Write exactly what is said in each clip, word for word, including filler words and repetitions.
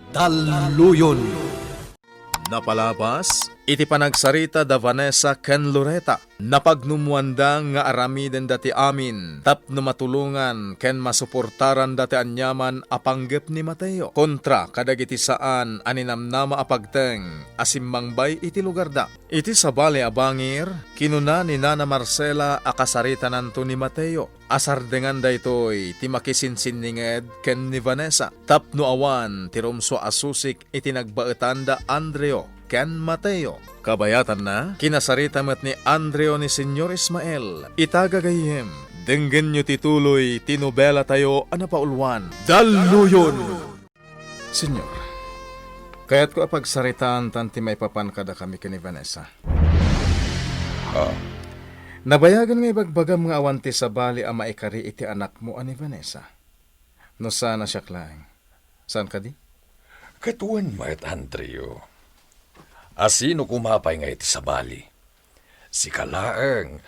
Talluyon. Napalabas iti panagsarita da Vanessa ken Loretta, napagnummuanda nga aramidenda ti amin tapno matulongan ken masuportaranda ti aniaman a panggep ni Mateo kontra kadagiti saan a ninamnama a pagteng a simmangbay iti lugarda. Iti sabali a bangir, kinuna ni Nana Marcela a kasaritananto ni Mateo. Asardengan daytoy ti makisinsinninged ken ni Vanessa tapno awan ti rumsua a susik iti nagbaetan da Andreo ken Mateo. Kabayatanna, kinasarita met ni Andreo ni Señor Ismael. Ita gagayyem, denggenyo ti tuloy ti nobelatayo a napauluan. Dalluyon! Señor, kayatko a pagsaritaantan ti maipapan kadakami ken ni Vanessa. Ha? Nabayagen nga ibagbagam nga awan ti sabali a maikari iti anakmo a ni Vanessa. No saan a siak laeng. Saan kadi? Ket wen met, Andrew. A sino koma pay nga iti sabali? Sika laeng.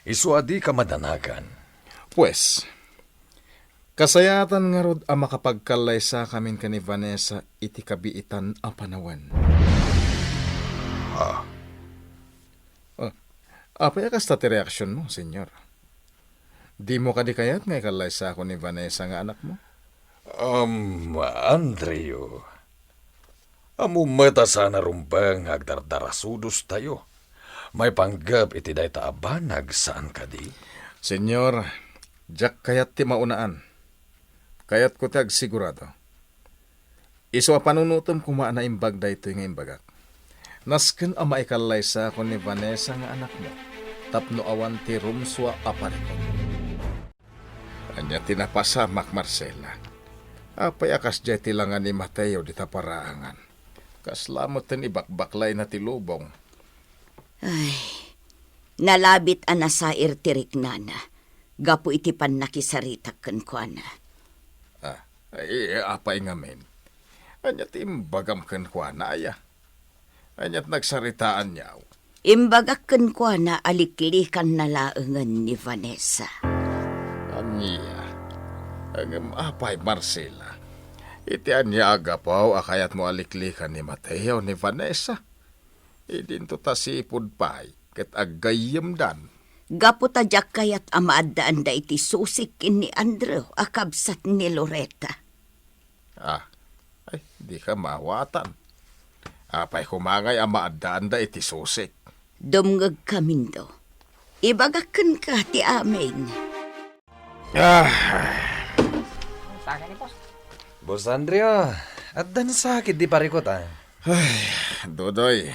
Isu a dika madanagan. Pues, kasayaatan ngarud a makapagkallaysakamin ken ni Vanessa iti kabiitan a panawen. Ha? Oh, apay a kasta ti reaksionmo, Señor? Dimo kadi kayat nga ikallaysako ni Vanessa nga anakmo? Um, Andrew, ammom met a saan a rumbeng nga agdardarasudostayo maipanggep iti dayta a banag, saan kadi? Señor, diak kayat ti maunaan. Kayatko ti agsigurado. Isu a panunotem koma a naimbag daytoy nga imbagak. Nasken a maikallaysako ni Vanessa nga anakmo tapno awan ti rumsua a parikut. Ania ti napasamak, Marcela? Apay a kasdiay ti langa ni Mateo dita paraangan? Kasla met ti ibakbaklayna ti lubong. Ay, nalabit a nasair ti riknana gapu iti pannakisaritak kenkuana. Ah, ay, apay ngamin? Ania ti imbagam kenkuana, aya? Ania ti nagsaritaanyo? Imbagak kenkuana a liklikanna laengen ni Vanessa. Ania? Ngem apay, Marcela? Iti ania a gapu a kayatmo a liklikan ni Mateo ni Vanessa? Idinto ta sipud pay ket aggayyemdan. Gapu ta diak kayat a maaddaanda iti susik ken ni Andrew a kabsat ni Loretta. Ah, ay, dika maawatan. Apay koma ngay a maaddaanda iti susik? Dumngegkamindo. Ibagak kenka ti amin. Ah. Boss Andrea, addan sakit di parikot, ah. Ay, Dodoy.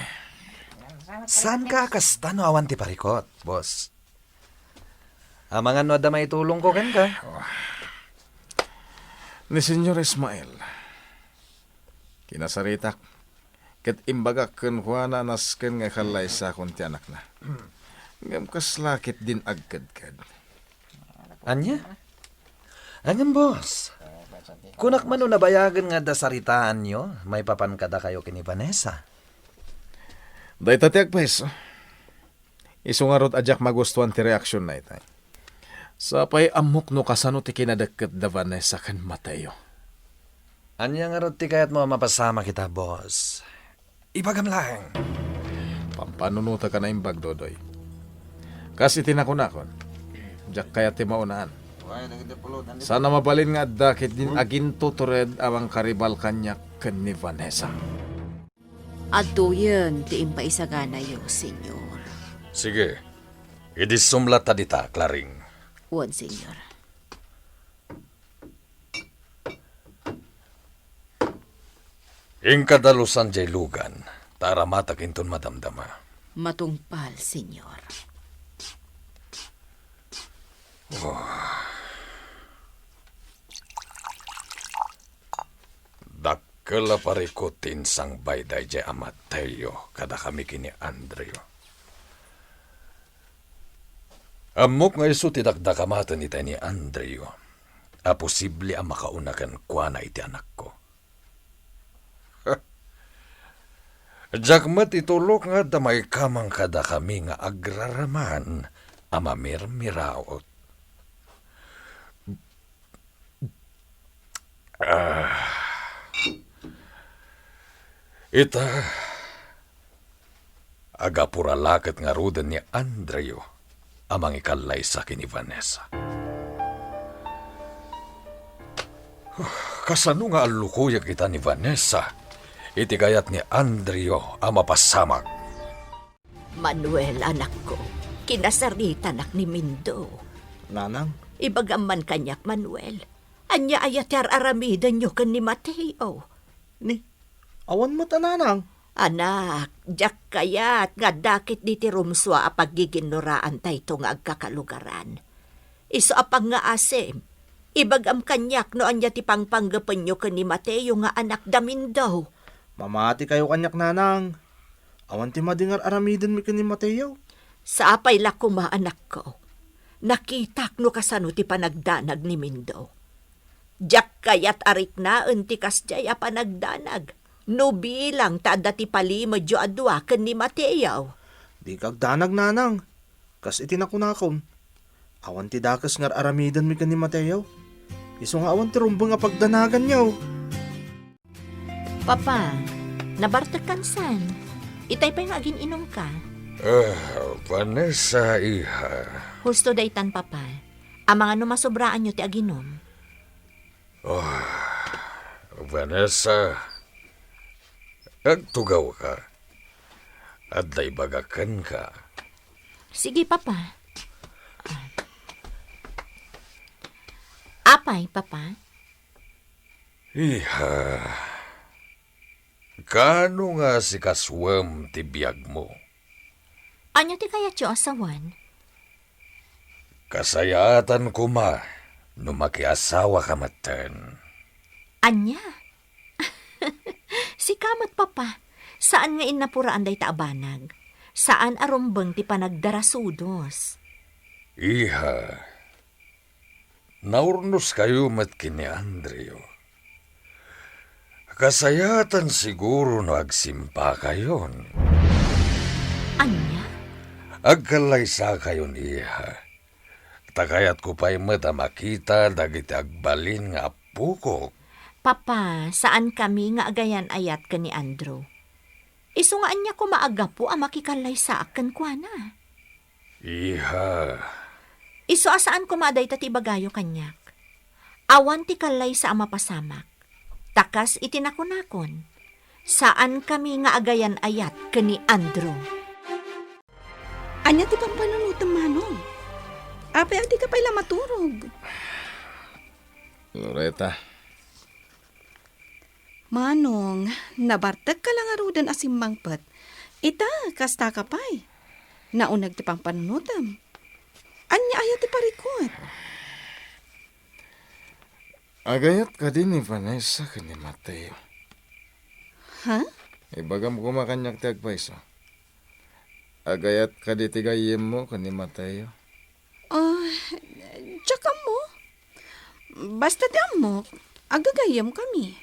Saan ka a kasta no awan ti parikot, boss? Amangan no adda maitulongko kenka. Ni Señor Ismael, kinasaritak, ket imbagak kenkuana a nasken nga ikallaysakon ti anakna. Ngem kasla ketdin agkedked. Ania? Ngem, boss, kunak man no nabayagen nga adda saritaanyo maipapan kadakayo ken ni Vanessa. Dayta ti agpayso. Isu ngarud a diak magustuan ti reaksionna itay. Sapay ammok no kasano ti kinadekket da Vanessa ken Mateo. Ania ngarud ti kayatmo a mapasamak ita, boss? Ibagam laeng. Pampanunotek a naimbag, Dodoy. Kas iti nakunakon, diak kayat ti maunaan. Saan a mabalin nga adda ketdin agintutured a mangkaribal kaniak ken ni Vanessa. Adtoyen ti impaisaganayo, Señor. Sige. Idissum latta dita, Claring. Wen, Señor. Inka dalusan diay lugan, ta aramatak inton madamdama. Matungpal, Señor. Oh. Dakkel a parikut ti insangbay daydiay a Mateo kadakami ken ni Andrew. Ammok nga isu ti dakdakamaten itay ni Andrew a posible a makauna kenkuana iti anakko. Diak met itulok nga adda maikamang kadakami nga agraraman a mamirmiraot. Ah. Ita, agapura la ket ngaruden ni Andrew a mangikallaysa ken ni Vanessa. Kasano nga allukoyek ita ni Vanessa iti kayat ni Andrew a mapasamak? Manuel, anakko, kinasaritanak ni Mindo. Nanang? Ibagam man kaniak, Manuel. Ania aya ti ar-aramidenyo ken ni Mateo? Ni, awan met a nanang. Anak, diak kayat nga adda ketdi ti rumsua a paggiginnoraantayto nga agkakalugaran. Isu a pangngaasim, ibagam kaniak no ania ti pangpanggepenyo ken ni Mateo nga anak da Mindo. Mamatikayo kaniak, nanang. Awan ti madi nga ar-aramidenmi ken ni Mateo. Sapay la koma, anakko. Nakitak no kasano ti panagdanag ni Mindo. Diak kayat a riknaen ti kasdiay a panagdanag no bilang ta adda ti palimedyo a dua ken ni Mateo. Dika agdanag, nanang. Kas iti nakunakon, awan ti dakes nga ar-aramidenmi ken ni Mateo. Isu nga awan ti rumbeng a pagdanaganyo. Papa, nabartekkan san? Itay pay nga agin-inumka? Ah, Vanessa, iha. Husto daytan, Papa. Amangan no masobraanyo ti aginum. Oh, Vanessa, agtugawka. Adda ibagak kenka. Sige, Papa. Apay, Papa? Iha, kaano nga sikasuem ti biagmo? Ania ti kayatyo a sawen? Kasayaatan koma no makiasawaka metten. Ania? Sika met, Papa. Saan nga innapuraan dayta a banag. Saan a rumbeng ti panagdarasudos. Iha, naurnoskayo met ken ni Andrew. Kasayaatan siguro no agsimpakayon. Ania? Agkallaysakayon, iha. Ta kayatko pay met a makita dagiti agbalin nga appokok. Papa, saankami nga agayan-ayat ken ni Andrew. Isu nga ania koma a gapu a makikallaysaak kenkuana? Iha. Isu a saan koma a dayta ti ibagayo kaniak. Awan ti kallaysa a mapasamak. Ta kas iti nakunakon, saankami nga agayan-ayat ken ni Andrew. Ania ti pampanunotem, Manong? Apay a dika pay la maturog? Loretta. Manong, nabartekka la ngaruden a simmangpet. Ita, kastaka pay. Nauneg ti pampanunotem. Ania aya ti parikut? Agayat kadi ni Vanessa ken ni Mateo? Ha? Ibagam koma kaniak ti agpayso. Agayat kadi ti gayyemmo ken ni Mateo? Ah, diak ammo. Basta ti ammok, agagayyemkami.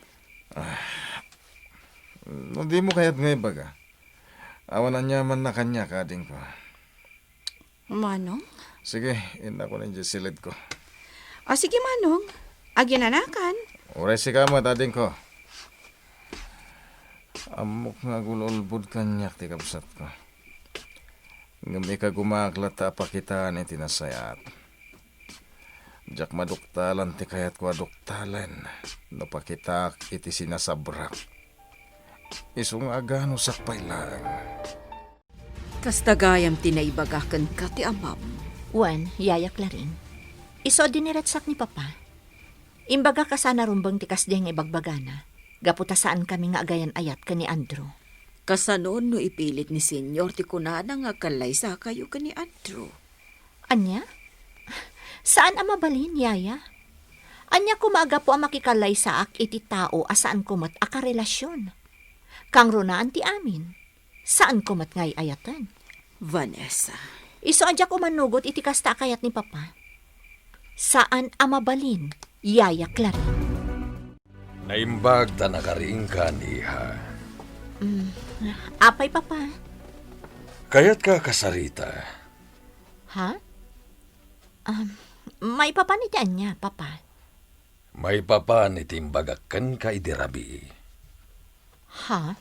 Ah, no dimo kayat nga ibaga, awan aniamanna kaniak, adingko. Manong? Sige, innakon idiay silidko. Ah, sige, Manong. Aginanakan. Uray sika met, adingko. Ammok nga agul-ulbod kaniak ti kabsatko. Ngem ikagumaak latta a pakitaan iti nasayaat. Diak maduktalan ti kayatko a duktalen no pakitaak iti sinasabrak. Isu nga aganusak pay laeng. Kasta gayam ti naibaga kenka ti amam. Wen, Yaya Clarin. Isu a diniretsak ni Papa. Imbagak a saan a rumbeng ti kasdiay nga ibagbagana, gapu ta saankami nga agayan-ayat ken ni Andrew. Kasano no ipilit ni Señor ti kunana nga agkallaysakayo ken ni Andrew? Ania? Saan a mabalin, Yaya. Ania koma a gapu a makikallaysaak iti tao a saanko met a karelasion? Kangrunaan ti amin. Saanko met nga ay-ayaten. Vanessa. Isu a diak umanugot iti kasta a kayat ni Papa. Saan a mabalin, Yaya Clarin. Naimbag ta nakariingkan, iha. Mm, apay, Papa? Kayatka a kasarita? Ha? Um, maipapan iti ania, Papa? Maipapan iti imbagak kenka idi rabii. Ha?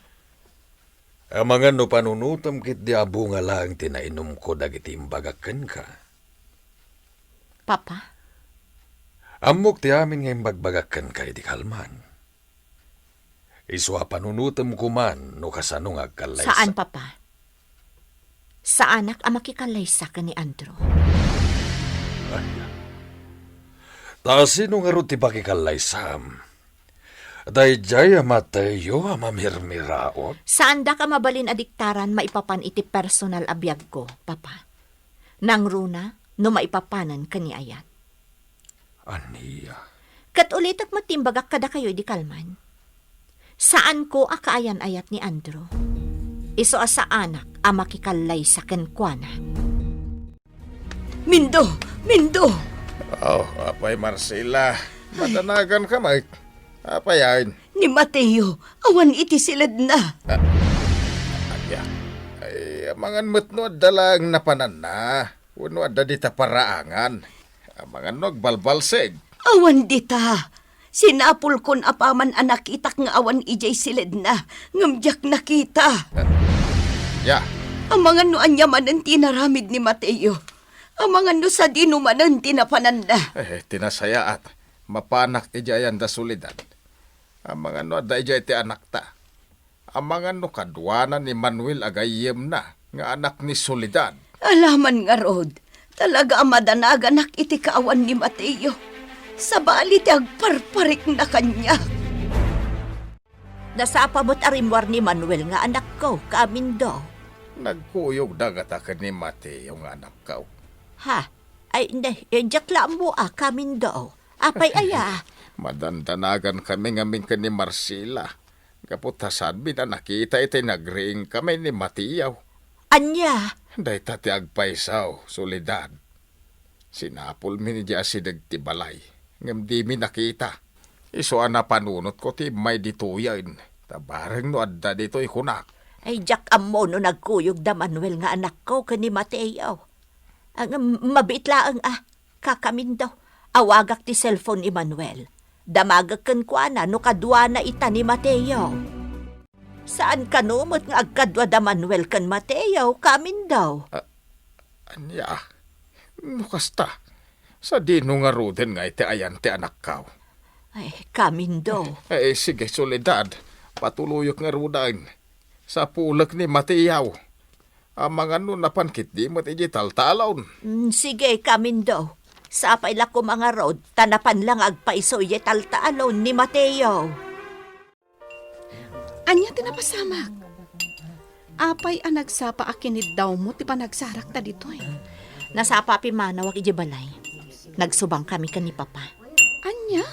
Amangan no panunotem ketdi a bunga laeng ti nainumko dagiti imbagak kenka. Papa? Ammok ti amin nga imbagbagak kenka iti kalman. Isu a panunotem koman no kasano nga agkallaysa. Saan, Papa. Saanak a makikallaysa ken ni Andrew. Ania? Ta sino ngarud ti pakikallaysam? Daydiay a Mateo a mamirmiraot? Saandak a mabalin a diktaran maipapan iti personal a biagko, Papa. Nangruna no maipapanen ken ni Ayat. Ania? Ket ulitek met ti imbagak kadakayo idi kalman. Saanko a kaayan-ayat ni Andrew. Isu a saanak a makikallaysa kenkuana. Mindo! Mindo! Oh, apay, Marcela. Madanagan ka met. Apay ayan? Ni Mateo, awan iti siledna. Ah, ania? Ay, amangan met no adda laeng napananna. Wenno adda dita paraangan. Amangan no agbalbalsig. Awan dita. Sinapulkon apaman a nakitak nga awan idiay siledna, ngem diak nakita. Ya. Amangan no ania manen ti inaramid ni Mateo. Amangan no sadino manen ti napananna. Eh, ti nasayaat, mapanak idiay ayan da Soledad. Amangan no adda idiay ti anakta. Amangan no kaduana ni Manuel a gayyemna nga anak ni Soledad. Alaman ngarud, talaga a madanaganak iti kaawan ni Mateo. Sabali ti agparparikna kaniak. Nasapa met a rimmuar ni Manuel nga anakko, Kamindo. Nagkuyogda ngata ken ni Mateo nga anakko. Ha? Ay, ne, eh, diak la ammo a, Kamindo. Apay aya? Madandanagan kami ngamin ken ni Marcela. Gapu ta saanmi a nakita itay nagriing kami ni Mateo. Ania? Dayta ti agpayso, Soledad. Sinapulmi idiay asideg ti balay, ngem dimi nakita. Isu a napanunotko ti immay ditoyen, ta bareng no adda ditoy kunak. Ay, diak ammo no nagkuyog da Manuel nga anakko ken ni Mateo. Ngem mabiit laeng a, Kamindo, awagak ti cellphone ni Manuel. Damagek kenkuana no kaduana ita ni Mateo. Saan kano met nga agkadua da Manuel ken Mateo, Kamindo? Ah, ania? No kasta, sadino ngaruden nga iti ayan ti anakko? Ay, Kamindo. Eh, sige, Soledad. Patuloyek ngaruden. Sapulek ni Mateo. Amangan no napan ketdi met idiay taltalon. Mm, sige, Kamindo. Sapay la koma ngarud, ta napan la nga agpayso idiay taltalon ni Mateo. Ania ti napasamak? Apay a nagsapa a kiniddawmo ti panagsarakta ditoy? Nasapa a pimmanawak idiay balay. Nagsubang kami ken ni Papa. Ania?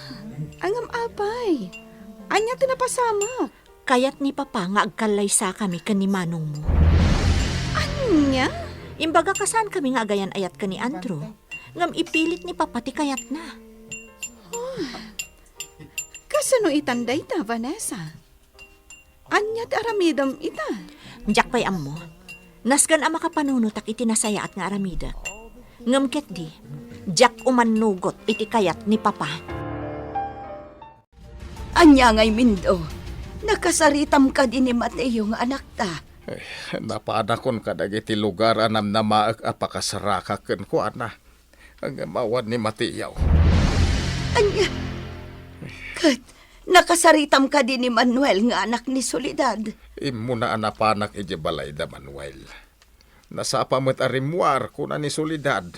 Ngem apay? Ania ti napasamak? Kayat ni Papa nga agkallaysakami ken ni manongmo. Ania? Imbagak a saan kami nga agayan-ayat ken ni Andrew. Ngem ipilit ni Papa ti kayatna. Oh. Kasano itan dayta, Vanessa? Ania ti aramidem ita? Diak pay ammo. Nasken a makapanunotak iti nasayaat nga aramidek. Ngem ketdi, diak umannugot iti kayat ni Papa. Ania ngay, Mindo? Nakasaritam kadi ni Mateo nga anakta? Eh, napanakon kadagiti lugar a namnamaek a pakasarakak kenkuana. Ngem awan ni Mateo. Ania? Ket nakasaritam kadi ni Manuel nga anak ni Soledad? Immuna a napanak idiay balay da Manuel. Nasapa met a rimmuar, kuna ni Soledad.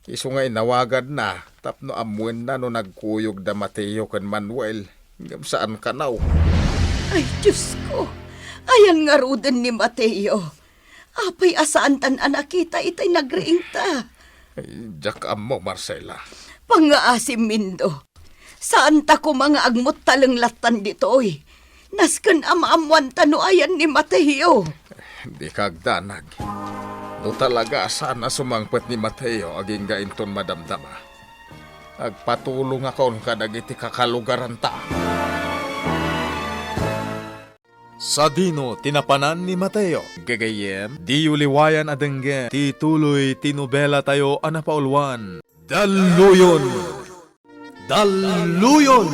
Isu nga inawaganna tapno ammoenna no nagkuyog da Mateo ken Manuel, ngem saan kano. Ay, Diosko! Ayan ngaruden ni Mateo? Apay a saantan a nakita itay nagriingta? Ay, diak ammo, Marcela. Pangngaasim, Mindo. Saanta koma nga agmuttaleng lattan ditoy. Nasken a maammoanta no ayan ni Mateo. Dika agdanag. No talaga a saan a sumangpet ni Mateo agingga inton madamdama, agpatulongakon kadagiti kakalugaranta. Sadino ti napanan ni Mateo? Gagayyem, diyo liwayan a denggen ti tuloy ti nobelatayo a napauluan. Dalluyon! Dalluyon!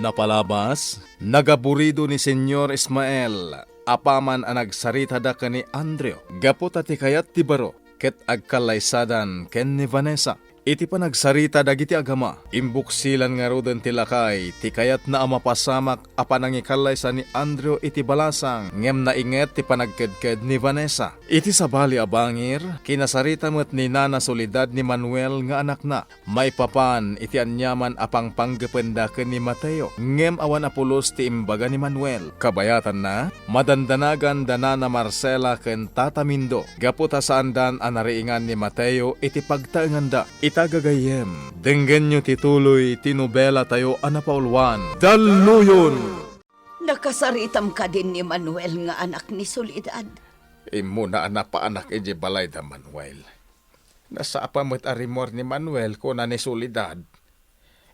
Napalabas, nagaburido ni Señor Ismael. apaman a nagsaritada ken ni Andrew gapu ta ti kayat ti baro ket agkallaysadan ken ni Vanessa. Iti panagsarita dagiti agama, imbuksilan ngaruden ti lakay ti kayatna a mapasamak a panangikallaysa ni Andrew iti balasang ngem nainget ti panagkedked ni Vanessa. Iti sabali a bangir, kinasarita met ni Nana Soledad ni Manuel nga anakna. Maipapan iti aniaman a pangpanggependa ken ni Mateo, ngem awan a pulos ti imbaga ni Manuel. Kabayatanna, madandanagan da Nana Marcela ken Tata Mindo gapu ta saandan a nariingan ni Mateo iti pagtaenganda. Ita gagayyem, denggenyo ti tuloy ti nobelatayo a napauluan, Dalluyon! Nakasaritam kadin ni Manuel nga anak ni Soledad? Immuna a napaanak idiay balayda, Manuel. Nasapa met a rimmuar ni Manuel, kuna ni Soledad.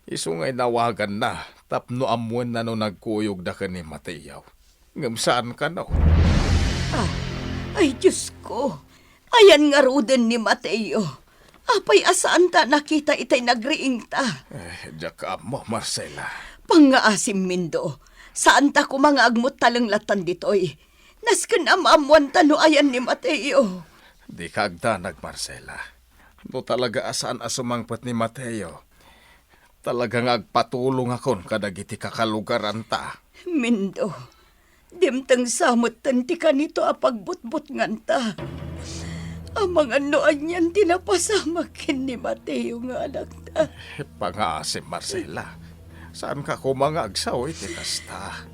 Isu nga inawaganna tapno ammoenna no nagkuyogda ken ni Mateo. Ngem saan kano? Ah, ay, Diosko! Ayan ngaruden ni Mateo. Apay a saanta a nakita itay nagriingta? Eh, diak ammo, Marcela. Pangngaasim, Mindo. Saanta koma nga agmuttaleng lattan ditoy. Nasken a maammoanta no ayan ni Mateo. Dika agdanag, Marcela. No talaga a saan a sumangpet ni Mateo, talaga nga agpatulongakon kadagiti kakalugaranta. Mindo, dimteng sa metten ti kanito a pagbutbutnganta. Amangan no anian ti napasamak ken ni Mateo nga anakta. Pangngaasim, Marcela. Saanka koma nga agsao iti kasta.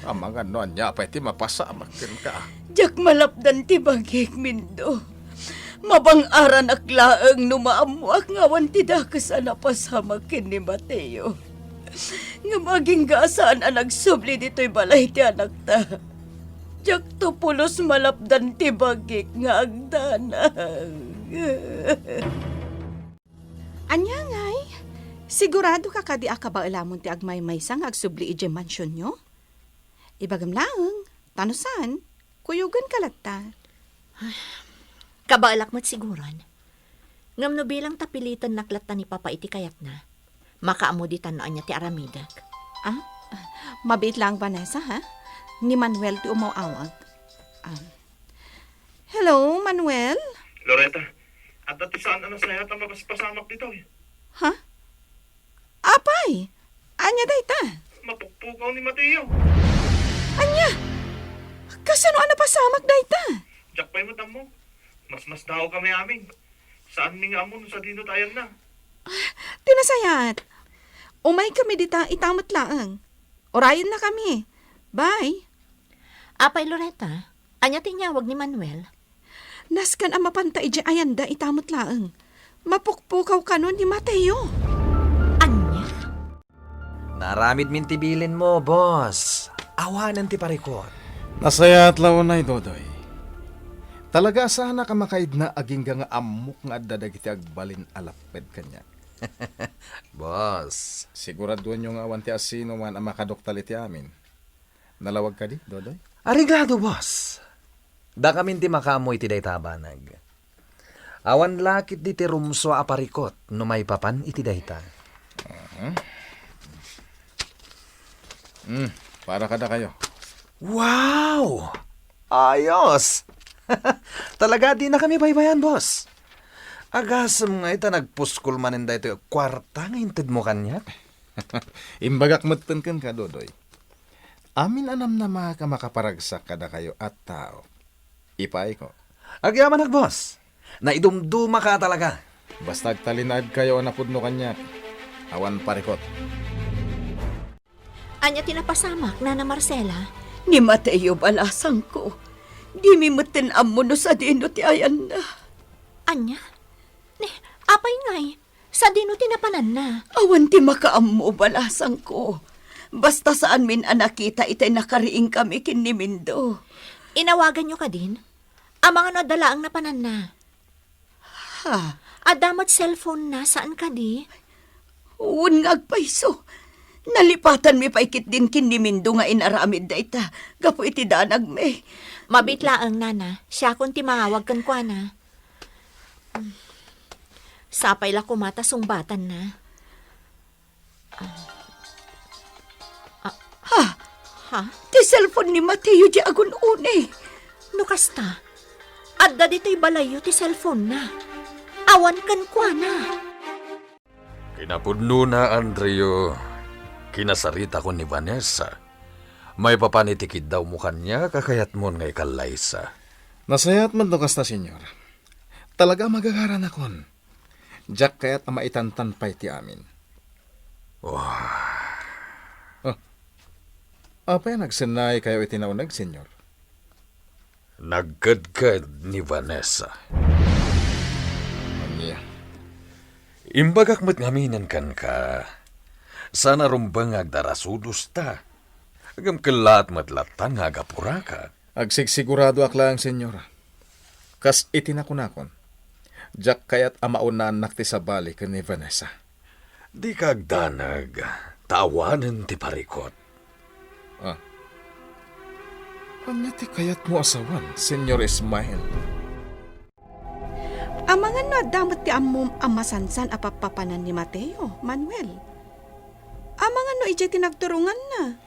Amangan no ania pay ti mapasamak kenka. Diak malapdan ti bagik, Mindo. Mabang-aranak laeng no maammoak nga awan ti dakes a napasamak ken ni Mateo. Ngem agingga a saan a nagsubli ditoy balay ti anakta. Diakto pulos malapdan ti bagik nga agdanag. Ania ngay? Siguradoka kadi a kabaelamon ti agmaymaysa nga agsubli idiay mansionyo? Ibagam laeng, ta no saan, kuyogenka latta. Kabaelak met siguran. Ngem no bilang ta pilitennak latta ni Papa iti kayatna, makaammo ditan no ania ti aramidek. Ah? Mabiit laeng, Vanessa, ha? Ni Manuel ti umaw-awag. Ah. Hello, Manuel? Loretta, adda ti saan a nasayaat a mapaspasamak ditoy. Ha? Apay, ania dayta? Mapukpukaw ni Mateo. Ania? Kasano a napasamak dayta? Diak pay met ammo. Masmasdaawkami amin. Saanmi nga ammo no sadino ti ayanna. Ah, ti nasayaat. Umaykami dita ita met laeng. Urayennakami. Bye. Apay, Loretta, ania ti inyawag ni Manuel? Nasken a mapanta idiay ayanda ita met laeng. Mapukpukaw kano ni Mateo. Ania? Naaramidmin ti bilinmo, boss. Awanen ti parikut. Nasayaat la unay, Dodoy. Talaga a saanak a makaidna agingga nga ammok nga adda dagiti agbalin a lapped kaniak. Boss. Siguradoenyo nga awan ti asinoman a makaduktal iti amin. Nalawag kadi, Dodoy? Areglado, boss. Dakamin ti makaammo iti dayta a banag. Awan la ketdi ti rumsua a parikut no maipapan iti dayta. Mhm. Mm, para kadakayo. Wow! Ayos! Talaga dinakami baybay-an, boss. Agasem ngay ta nagpuskol manen daytoy a kuarta nga intedmo kaniak. Imbagak metten kenka, Dodoy. Amin a namnamaak a makaparagsak kadakayo a tao. Ipaayko. Agyamanak, boss. Naidumdumaka talaga. Basta agtalinaedkayo a napudno kaniak, awan parikut. Ania ti napasamak, Nana Marcela? Ni Mateo, balasangko. Dimi metten ammo no sadino ti ayanna. Ania? Ni, apay ngay? Sadino ti napananna? Awan ti makaammo, balasangko. Basta saanmin a nakita itay nakariingkami ken ni Mindo. Inawaganyo kadin? Amangan no adda laeng napananna? Ha? Adda met cellphone-na, saan kadi? Wen nga agpayso. Nalipatanmi pay ketdin ken ni Mindo nga inaramid dayta gapu iti danagmi. Mabiit laeng, Nana. Siakon ti mangawag kenkuana. Sapay la koma ta sungbatanna. Ah. Ah. Ha? Ah? Ti cellphone ni Mateo diay agun-uni. No kasta, adda ditoy balayyo ti cellphone-na. Awan kenkuana. Kinapudnona, Andrew, kinasaritakon ni Vanessa. Maipapan iti kiddawmo kaniak a kayatmon nga ikallaysa. Nasayaat met no kasta, Señor. Talaga a magagaranakon. Diak kayat a maitantan pay ti amin. Wah. Ah. Apay a nagsennaykayo iti nauneg, Señor? Nagkedked ni Vanessa. Ania? Imbagak met ngaminen kenka, saan a rumbeng nga agdarasudosta. Ngem kellaat met lattan nga agapuraka. Agsigsiguradoak laeng, Señor. Kas iti nakunakon, diak kayat a maunnaannak ti sabali ken ni Vanessa. Dika agdanag, ta awanen ti parikot. Ah. Ania ti kayatmo a sawen, Señor Ismael? Amangan no adda met ti ammom a masansan a pappapanan ni Mateo, Manuel. Amangan no idiay ti nagturonganna.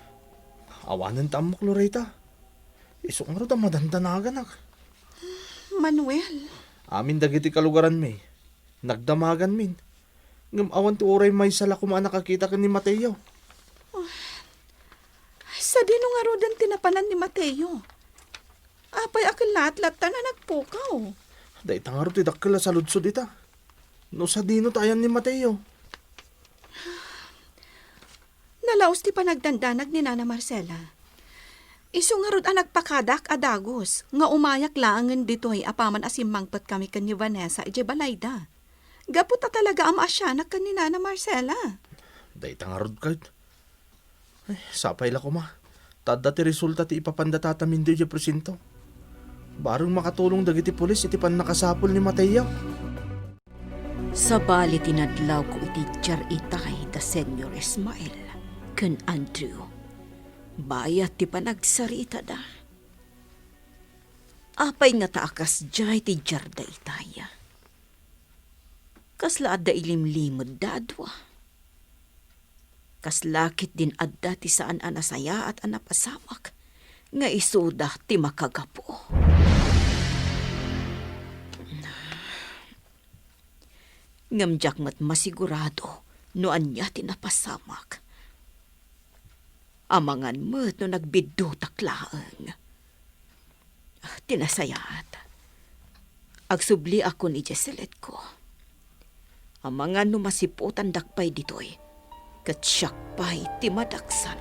Awanen ti ammok, Loretta. Isu ngarud a madandanaganak. Manuel. Amin dagiti kalugaranmi, nagdamaganmin. Ngem awan ti uray maysa la koma a nakakita ken ni Mateo. Sadino ngaruden ti napanan ni Mateo? Apay a kellaat lattan a nagpukaw? Dayta ngarud ti dakkel a saludsod ita. No sadino ti ayan ni Mateo? Nalaus ti panagdandanag ni Nana Marcela. Isu ngarud a nagpakadak a dagus nga umayak laengen ditoy apaman a simmangpetkami ken ni Vanessa idiay balayda. Gapu ta talaga a maasianak ken ni Nana Marcela. Dayta ngarud ket. Ay, sapay la koma. Ta adda ti resulta ti ipapanda tatamindo idiay presinto. Bareng makatulong dagiti pulis iti pannakasapul ni Mateo. Sabali ti nadlawko iti diar itay da Señor Ismael ken Andrew. Bayat ti panagsaritada. Apay ngata a kasdiay ti diarda itay? Kasla adda ilimlimedda a dua? Kasla ketdin adda ti saan a nasayaat a napasamak nga isuda ti makagapu? Ngem diak met masigurado no ania ti napasamak. Amangan met no nagbiddutak laeng. Ti nasayaat, agsubliakon idiay seletko. Amangan no masiputandak pay ditoy, ket siak pay ti madaksan.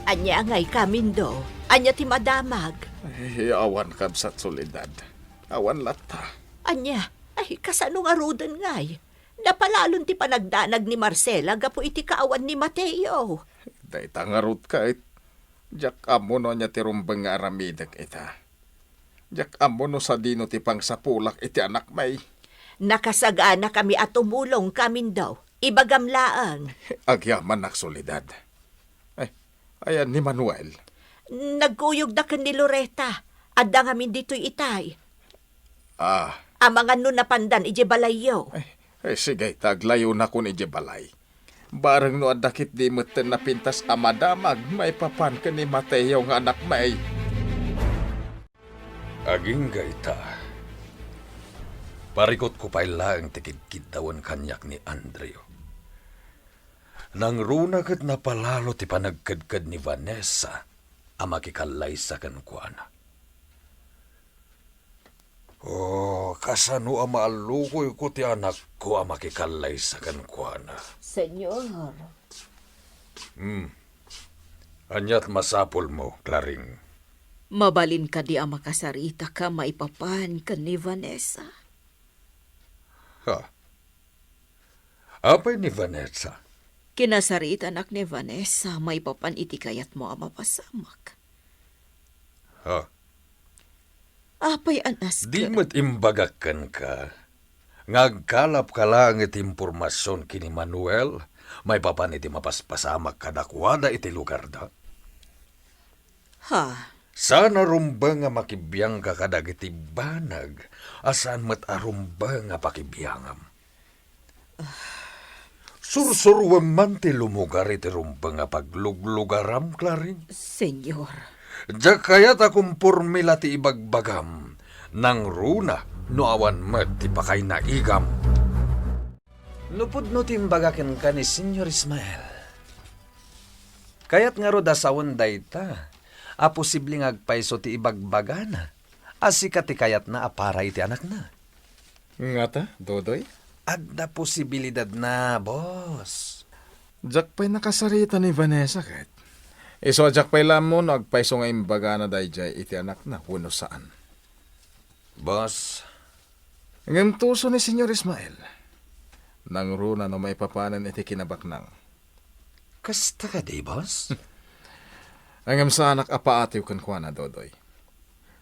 Ania ngay, Kamindo? Ania ti madamag? Ay, awan, Kabsat Soledad. Awan latta. Ania? Ay, kasano ngaruden ngay? Napalalon ti panagdanag ni Marcela gapu iti kaawan ni Mateo. Dayta ngarud ket, diak ammo no ania ti rumbeng nga aramidek ita. Diak ammo no sadino ti pangsapulak iti anakmi. Nakasaganakami a tumulong, Kamindo. Ibagam laeng. Agyamanak, Soledad. Ay, ayan ni Manuel? Nagkuyogda ken ni Loretta. Adda ngamin ditoy itay. Ah. Amangan no napandan idiay balayyo. Ay, ay, sige, ta aglayonakon idiay balay. Bareng no adda ketdi metten napintas a madamag maipapan ken ni Mateo nga anakmi. Agingga ita, parikutko pay laeng ti kidkiddawen kaniak ni Andrew. Nangruna ket napalalo ti panagkedked ni Vanessa a makikallaysa kenkuana. Oh, kasano a maallukoyko ti anakko a makikallaysa kenkuana? Señor. Hmm. Ania't masapulmo, Claring? Mabalin kadi a makasaritaka maipapan ken ni Vanessa? Ha? Apay ni Vanessa? Kinasaritanak ni Vanessa maipapan iti kayatmo a mapasamak. Ha? Apay a naska? Di met imbagak kenka nga agkalapka laeng iti impormasion ken ni Manuel maipapan iti mapaspasamak kadakuada iti lugarda? Ha? Saan a rumbeng a makibiangka kadagiti banag a saan met a rumbeng a pakibiangam. Sursuruem man ti lumugar iti rumbeng a pagluglugaram, Clarin. Señor. Diak kayat a kumporme la ti ibagbagam. Nangruna no awan met ti pakainaigam. No pudno ti imbaga kenka ni Señor Ismael, kayat ngarud a sawen dayta a posible nga agpayso ti ibagbagana a sika ti kayatna a para iti anakna. Ngata, Dodoy? Adda posibilidadna, boss. Diak pay nakasarita ni Vanessa ket. Isu a diak pay la ammo no agpayso nga imbagana daydiay iti anakna wenno saan. Boss. Ngem tuso ni Señor Ismael, nangruna no maipapanen iti kinabaknang. Kasta kadi, boss? Ngem saanak a paatiw kenkuana, Dodoy.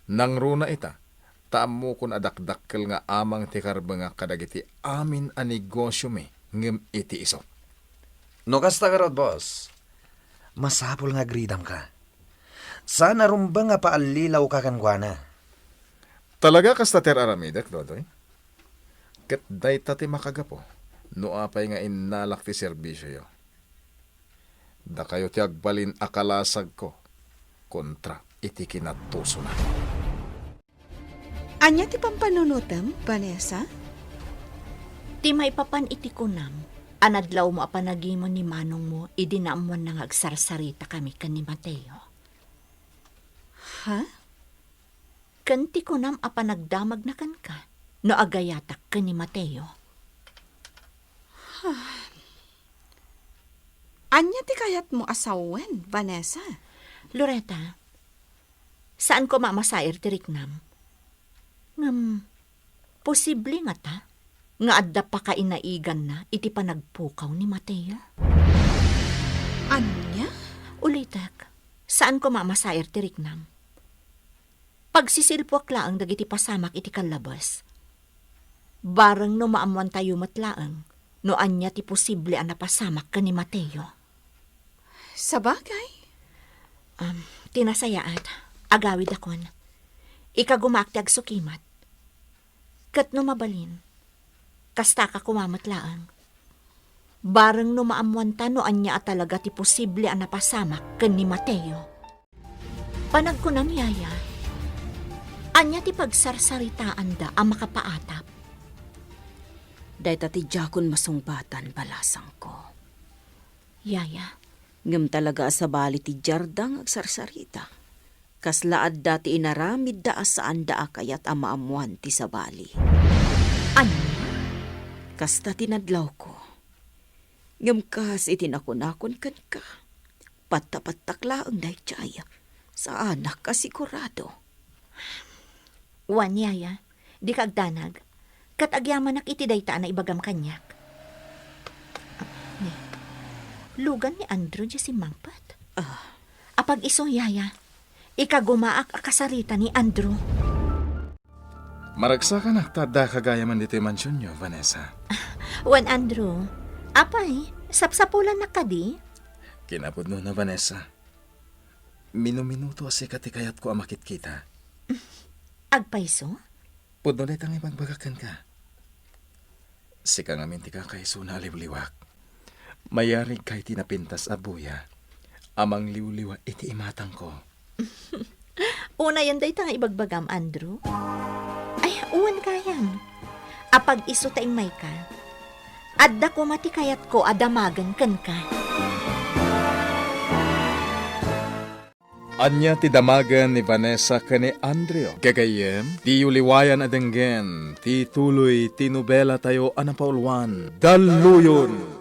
Nangruna ita, ta ammokon a dakdakkel nga amang ti karbengak kadagiti amin a negosiomi ngem iti isu. No kasta ngarud, boss, masapul nga agridamka. Saan a rumbeng a paallilawka kenkuana. Talaga kasta ti ar-aramidek, Dodoy? Ket dayta ti makagapu no apay nga innalak ti serbisioyo. Dakayo ti agbalin a kalasagko kontra iti kinatusona. Ania ti pampanunotem, Vanessa? Ti maipapan iti kunam a nadlawmo a panagimon ni manongmo idi naammoanna nga agsarsaritakami ken ni Mateo. Ha? Ken ti kunam a panagdamagna kenka no agayatak ken ni Mateo. Ania ti kayatmo a sawen, Vanessa? Loretta, saan koma a masair ti riknam. Ngem, posible ngata nga adda pakainaiganna iti panagpukaw ni Mateo? Ania? Ulitek, saan koma a masair ti riknam. Pagsisilpuak laeng dagiti pasamak iti kallabes. Bareng no maammoantayo met laeng no ania ti posible a napasamak ken ni Mateo. Sabagay. Am, ti nasayaat, agawidakon. Ikagumaak ti agsukimat. Ket no mabalin, kastaka koma met laeng. Bareng no maammoanta no ania a talaga ti posible a napasamak ken ni Mateo. Panagkunam, Yaya, ania ti pagsarsaritaanda a makapaatap? Dayta ti diakon masungbatan, balasangko. Yaya. Ngem talaga a sabali ti diarda nga agsarsarita. Kasla adda ti inaramidda a saanda a kayat a maammoan ti sabali. Ania? Kasta ti nadlawko. Ngem kas iti nakunakon kenka, pattapattak laeng daydiay. Saanak a sigurado. Wen, Yaya, dika agdanag. Ket agyamanak iti dayta a naibagam kaniak. Ni, lugan ni Andrew diay simmangpet. Ah. Apag-isu, Yaya. Ikagumaak a kasarita ni Andrew. Maragsakanak ta adda kagayaman ditoy mansionyo, Vanessa. Wen, Andrew. Apay, sapsapulannak kadi? Kinapudnona, Vanessa. Minuminuto a sika ti kayatko a makitkita. Agpayso? Pudno dayta nga ibagbagak kenka. Sika ngamin ti kakaisuna a liwliwak. Mayarig ka iti napintas a buya a mangliwliwa iti imatangko. Unayen dayta nga ibagbagam, Andrew? Ay, wen gayam. Apag-isu ta immayka, adda koma ti kayatko a damagen kenka. Ania ti damagen ni Vanessa ken ni Andrew? Gagayyem, diyo liwayan a denggen ti tuloy ti nobelatayo a napauluan, Dalluyon.